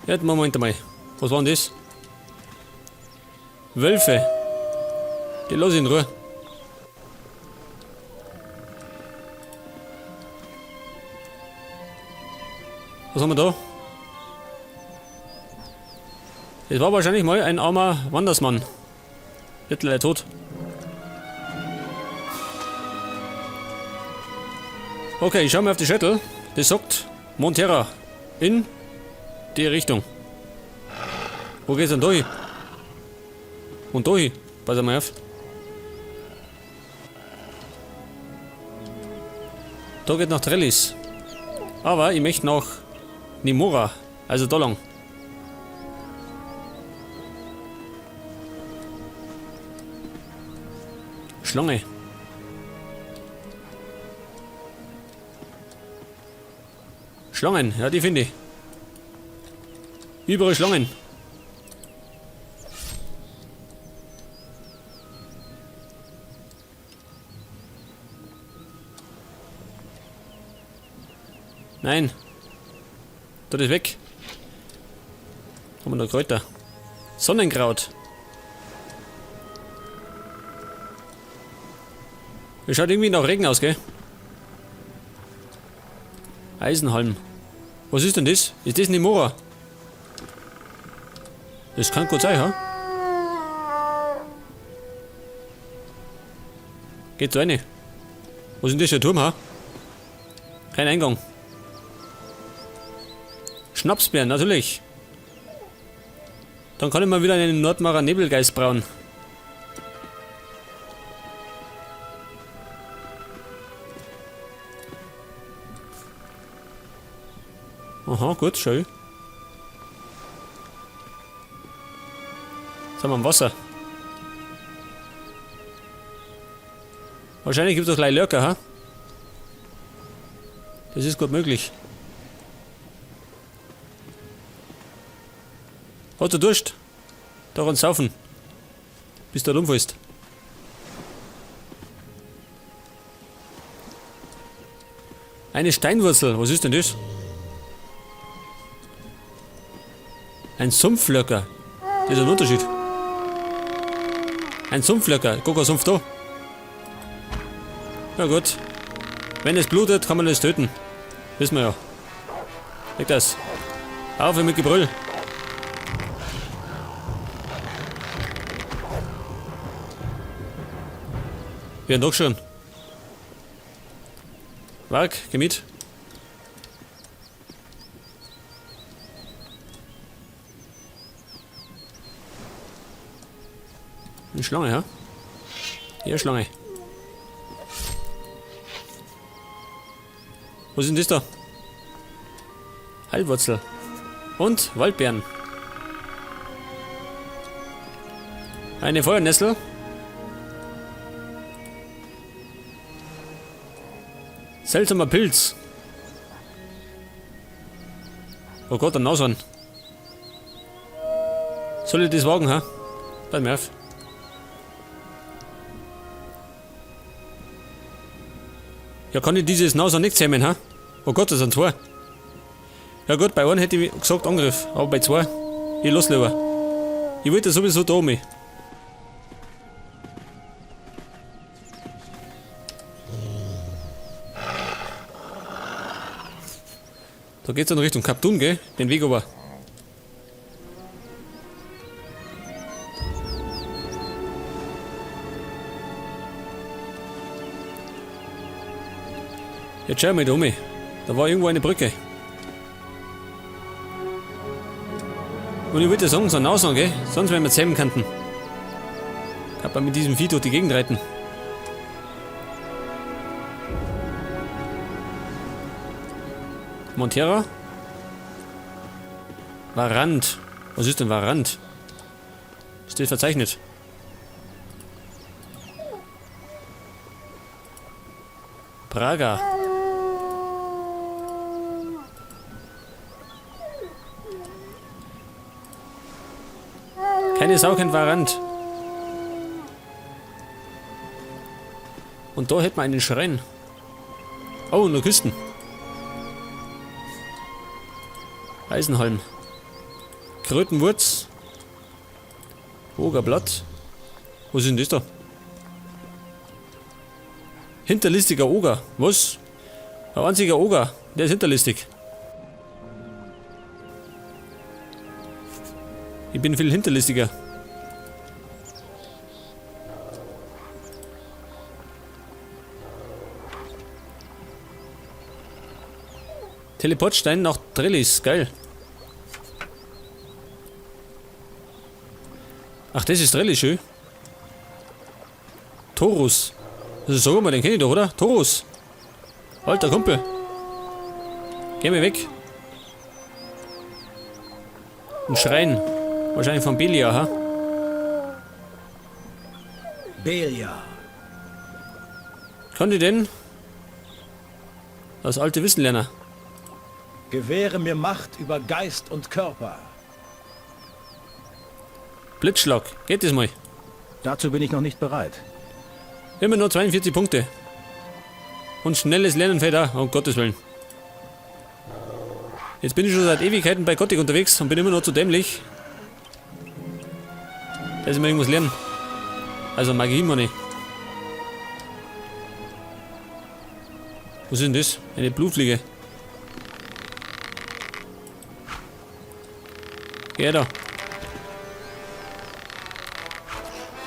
Jetzt Moment einmal. Was war denn das? Wölfe. Die lass ich in Ruhe. Was haben wir da? Das war wahrscheinlich mal ein armer Wandersmann. Mittlerweile tot. Okay, ich schau mal auf die Shuttle. Das sagt Montera in die Richtung. Wo geht's denn da hin? Und da hin? Pass mal auf. Da geht nach Trellis. Aber ich möchte nach Nimora, also da lang. Schlange. Schlangen, ja, die finde ich. Überall Schlangen. Nein. Das ist weg. Haben wir noch Kräuter. Sonnenkraut. Es schaut irgendwie nach Regen aus, gell? Eisenhalm. Was ist denn das? Ist das Nimora? Das kann gut sein, ha? Geht so rein. Was ist denn das für ein Turm, ha? Kein Eingang. Schnapsbeeren, natürlich. Dann kann ich mal wieder einen Nordmarer Nebelgeist brauen. Aha, gut, schön. Jetzt haben wir am Wasser. Wahrscheinlich gibt es auch gleich Lurker, ha? Das ist gut möglich. Hat du Durst? Daran saufen. Bis du umfällst. Eine Steinwurzel, was ist denn das? Ein Sumpflöcker. Das ist ein Unterschied. Ein Sumpflöcker. Guck mal, Sumpf da. Na gut. Wenn es blutet, kann man es töten. Wissen wir ja. Weg das. Auf mit Gebrüll. Wir haben doch schon. Warg, geh mit. Eine Schlange, ja? Ja, Schlange. Was ist denn das da? Heilwurzel. Und Waldbeeren. Eine Feuernessel. Seltsamer Pilz. Oh Gott, ein Nashorn. Soll ich das wagen, ha? Pass mir auf. Ja, kann ich dieses Nashorn nicht zähmen, ha? Oh Gott, das sind zwei. Ja gut, bei einem hätte ich gesagt Angriff, aber bei zwei, ich lass lieber. Ich wollte sowieso da um. Da geht's dann Richtung Kaptun, gell? Den Weg aber. Jetzt schau mal da um. Da war irgendwo eine Brücke. Und ich würde sagen, so ein Nashorn, gell? Sonst wären wir zähmen könnten. Kann man mit diesem Vieh durch die Gegend reiten. Montera? Varant. Was ist denn Varant? Ist das verzeichnet? Praga. Keine Sau kennt Varant. Und da hätten wir einen Schrein. Oh, und noch Küsten. Eisenholm. Krötenwurz. Ogerblatt. Was ist denn das da? Hinterlistiger Oger. Was? Ein einziger Oger. Der ist hinterlistig. Ich bin viel hinterlistiger. Teleportstein nach Trellis. Geil. Ach, das ist Trellis, schön. Torus. Also sag mal, den kenn ich doch, oder? Torus. Alter Kumpel. Geh mir weg. Ein Schrein. Wahrscheinlich von Belia, ha? Belia. Kann ich denn das alte Wissen lernen? Gewähre mir Macht über Geist und Körper. Blitzschlag. Geht das mal? Dazu bin ich noch nicht bereit. Immer nur 42 Punkte. Und schnelles Lernen fällt auch, um Gottes Willen. Jetzt bin ich schon seit Ewigkeiten bei Gothic unterwegs und bin immer noch zu dämlich, dass ich mal irgendwas lerne. Also Magie meine ich. Was ist denn das? Eine Blutfliege. Geh da.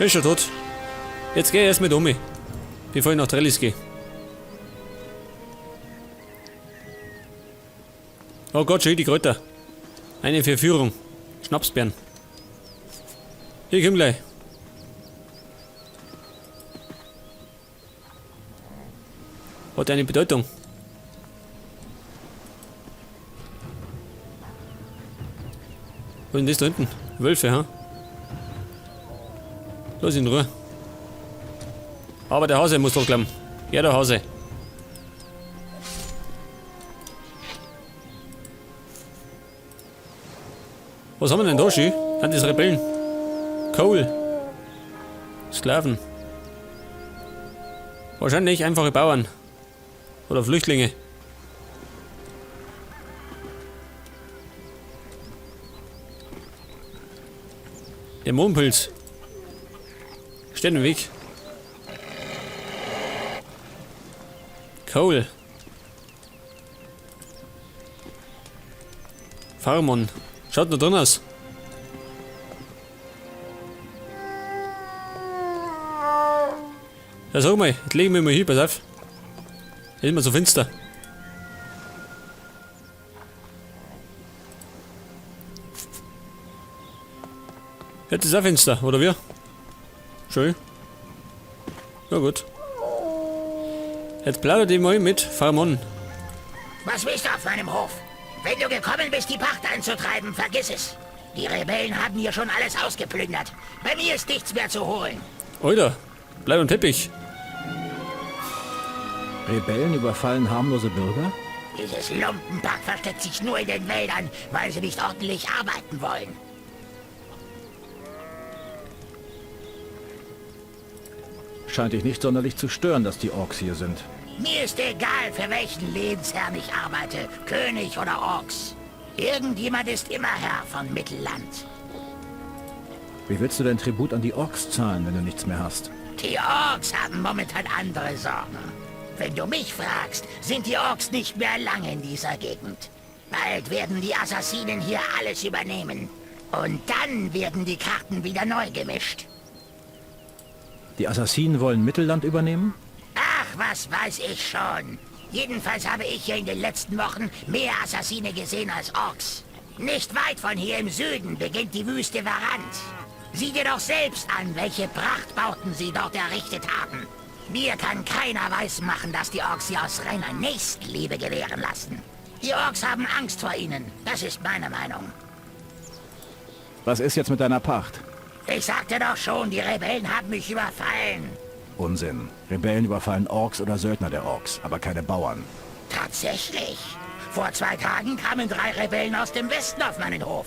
Ist schon tot. Jetzt geh ich erst mit um, bevor ich nach Trellis gehe. Oh Gott, schön die Kräuter. Eine Verführung. Schnapsbeeren. Ich komm gleich. Hat eine Bedeutung. Was ist denn das da hinten? Wölfe, ha? Lass ihn in Ruhe. Aber der Hase muss doch klappen. Ja, der Hase. Was haben wir denn da, Schü? Sind das Rebellen? Coal. Sklaven. Wahrscheinlich einfache Bauern. Oder Flüchtlinge. Der Mondpilz. Steht im Weg. Coal. Farmon. Schaut nur drin aus. Ja, sag mal, jetzt legen wir mal hier, pass auf. Ist immer so finster. Jetzt ist auch finster, oder wie? Schön. Ja gut. Jetzt plaudert ich mal mit Farmon. Was willst du auf meinem Hof? Wenn du gekommen bist, die Pacht einzutreiben, vergiss es. Die Rebellen haben hier schon alles ausgeplündert. Bei mir ist nichts mehr zu holen. Alter, bleib am Teppich. Rebellen überfallen harmlose Bürger? Dieses Lumpenpack versteckt sich nur in den Wäldern, weil sie nicht ordentlich arbeiten wollen. Scheint dich nicht sonderlich zu stören, dass die Orks hier sind. Mir ist egal, für welchen Lehnsherrn ich arbeite, König oder Orks. Irgendjemand ist immer Herr von Mittelland. Wie willst du denn Tribut an die Orks zahlen, wenn du nichts mehr hast? Die Orks haben momentan andere Sorgen. Wenn du mich fragst, sind die Orks nicht mehr lange in dieser Gegend. Bald werden die Assassinen hier alles übernehmen. Und dann werden die Karten wieder neu gemischt. Die Assassinen wollen Mittelland übernehmen? Ach, was weiß ich schon. Jedenfalls habe ich hier in den letzten Wochen mehr Assassine gesehen als Orks. Nicht weit von hier im Süden beginnt die Wüste Varant. Sieh dir doch selbst an, welche Prachtbauten sie dort errichtet haben. Mir kann keiner weismachen, dass die Orks sie aus reiner Nächstenliebe gewähren lassen. Die Orks haben Angst vor ihnen. Das ist meine Meinung. Was ist jetzt mit deiner Pacht? Ich sagte doch schon, die Rebellen haben mich überfallen. Unsinn. Rebellen überfallen Orks oder Söldner der Orks, aber keine Bauern. Tatsächlich. Vor 2 Tagen kamen 3 Rebellen aus dem Westen auf meinen Hof.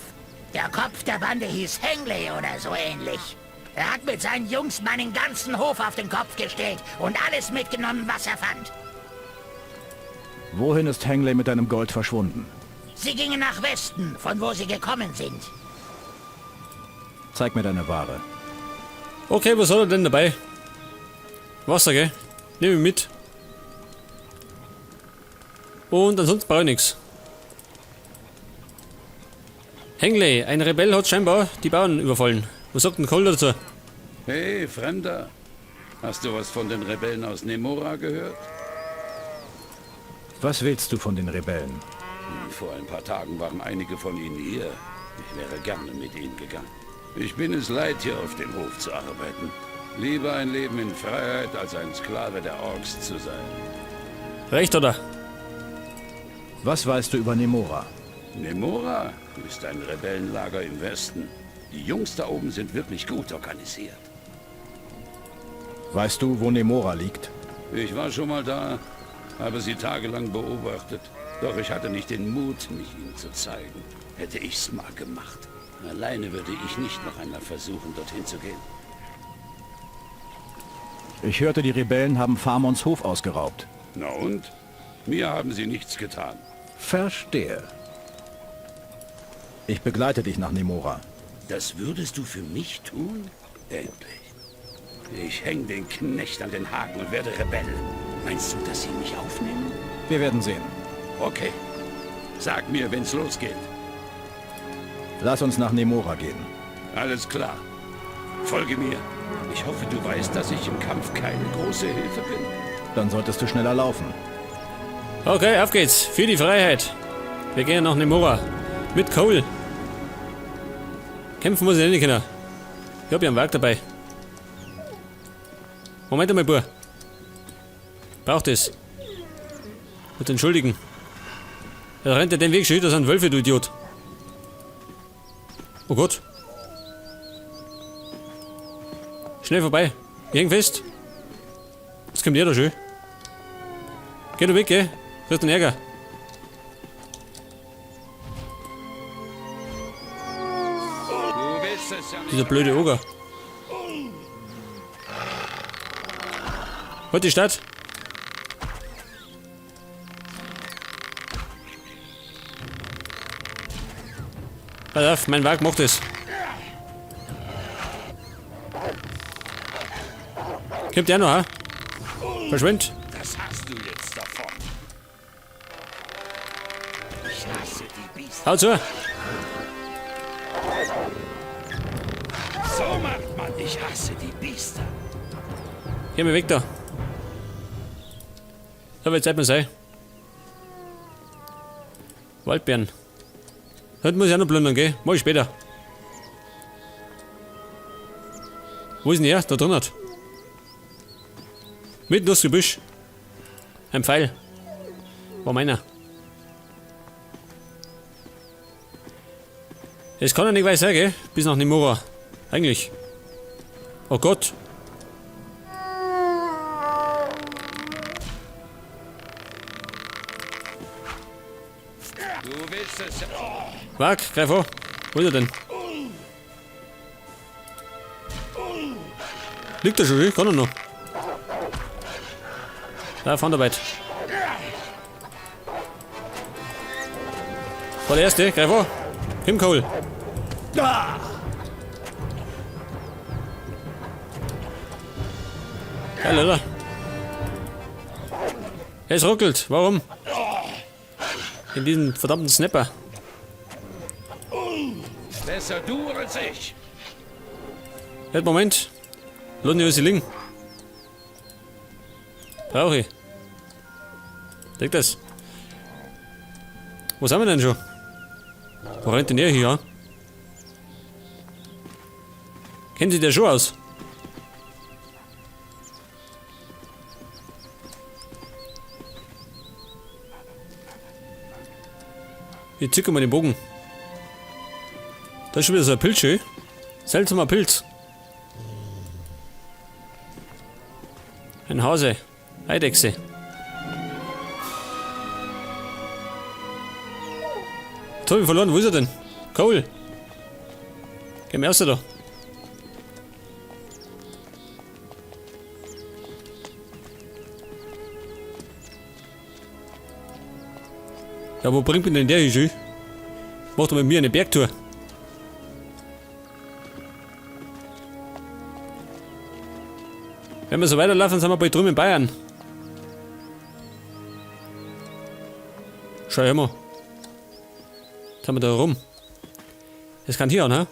Der Kopf der Bande hieß Hengley oder so ähnlich. Er hat mit seinen Jungs meinen ganzen Hof auf den Kopf gestellt und alles mitgenommen, was er fand. Wohin ist Hengley mit deinem Gold verschwunden? Sie gingen nach Westen, von wo sie gekommen sind. Zeig mir deine Ware. Okay, was hat er denn dabei? Wasser, gell? Nehme ich mit. Und ansonsten brauche ich nichts. Hengley, ein Rebell hat scheinbar die Bauern überfallen. Was sagt denn Cole dazu? Hey, Fremder. Hast du was von den Rebellen aus Nemora gehört? Was willst du von den Rebellen? Vor ein paar Tagen waren einige von ihnen hier. Ich wäre gerne mit ihnen gegangen. Ich bin es leid, hier auf dem Hof zu arbeiten. Lieber ein Leben in Freiheit, als ein Sklave der Orks zu sein. Recht, oder? Was weißt du über Nemora? Nemora ist ein Rebellenlager im Westen. Die Jungs da oben sind wirklich gut organisiert. Weißt du, wo Nemora liegt? Ich war schon mal da, habe sie tagelang beobachtet. Doch ich hatte nicht den Mut, mich ihnen zu zeigen. Hätte ich's mal gemacht. Alleine würde ich nicht noch einmal versuchen, dorthin zu gehen. Ich hörte, die Rebellen haben Farmons Hof ausgeraubt. Na und? Mir haben sie nichts getan. Verstehe. Ich begleite dich nach Nemora. Das würdest du für mich tun? Endlich. Ich häng den Knecht an den Haken und werde Rebell. Meinst du, dass sie mich aufnehmen? Wir werden sehen. Okay. Sag mir, wenn's losgeht. Lass uns nach Nemora gehen. Alles klar. Folge mir. Ich hoffe, du weißt, dass ich im Kampf keine große Hilfe bin. Dann solltest du schneller laufen. Okay, auf geht's. Für die Freiheit. Wir gehen nach Nemora. Mit Cole. Kämpfen muss ich nicht können. Ich hab ja ein Werk dabei. Moment einmal, Bub. Braucht es. Bitte entschuldigen. Er rennt ja den Weg schon, da sind Wölfe, du Idiot. Oh Gott. Schnell vorbei. Ich häng fest. Jetzt kommt der da schön. Geh du weg, gell? Kriegst den Ärger. Du willst es ja nicht. Dieser blöde Oger. Halt die Stadt. Pass auf, mein Wagen macht es. Kommt der noch, ha? Verschwind. Das hast du jetzt davon. Ich hasse die Biester. Hau zu. So macht man. Ich hasse die Biester. Geh mir weg da. So, jetzt Zeit muss sein. Waldbeeren. Heute muss ich auch noch plündern, gell? Mach ich später. Wo ist denn er? Da drin hat. Mitten durchs Gebüsch. Ein Pfeil. War meiner. Es kann ja nicht weit sein, gell? Bis nach Nemora. Eigentlich. Oh Gott. Du willst es ja. Wag, greif an. Wo ist er denn? Liegt er schon, gell? Kann er noch. Da, Handarbeit. War der erste, greif an. Komm, Cole. Geil, oder? Es ruckelt. Warum? In diesem verdammten Snapper. Besser du als ich. Halt, Moment. Lass mich was liegen. Brauche ich. Liegt das? Wo sind wir denn schon? Wo rennt denn er hier an? Kennt sich der schon aus? Ich zücke mal den Bogen. Da ist schon wieder so ein Pilz, schön. Seltsamer Pilz. Ein Hase. Eidechse. Jetzt hab ich verloren. Wo ist er denn? Cole. Geh mal raus da. Ja, wo bringt mich denn der hin? Macht er mit mir eine Bergtour? Wenn wir so weiterlaufen, sind wir bald drüben in Bayern. Schau her mal. Jetzt haben wir da rum. Das kann hier an, hä?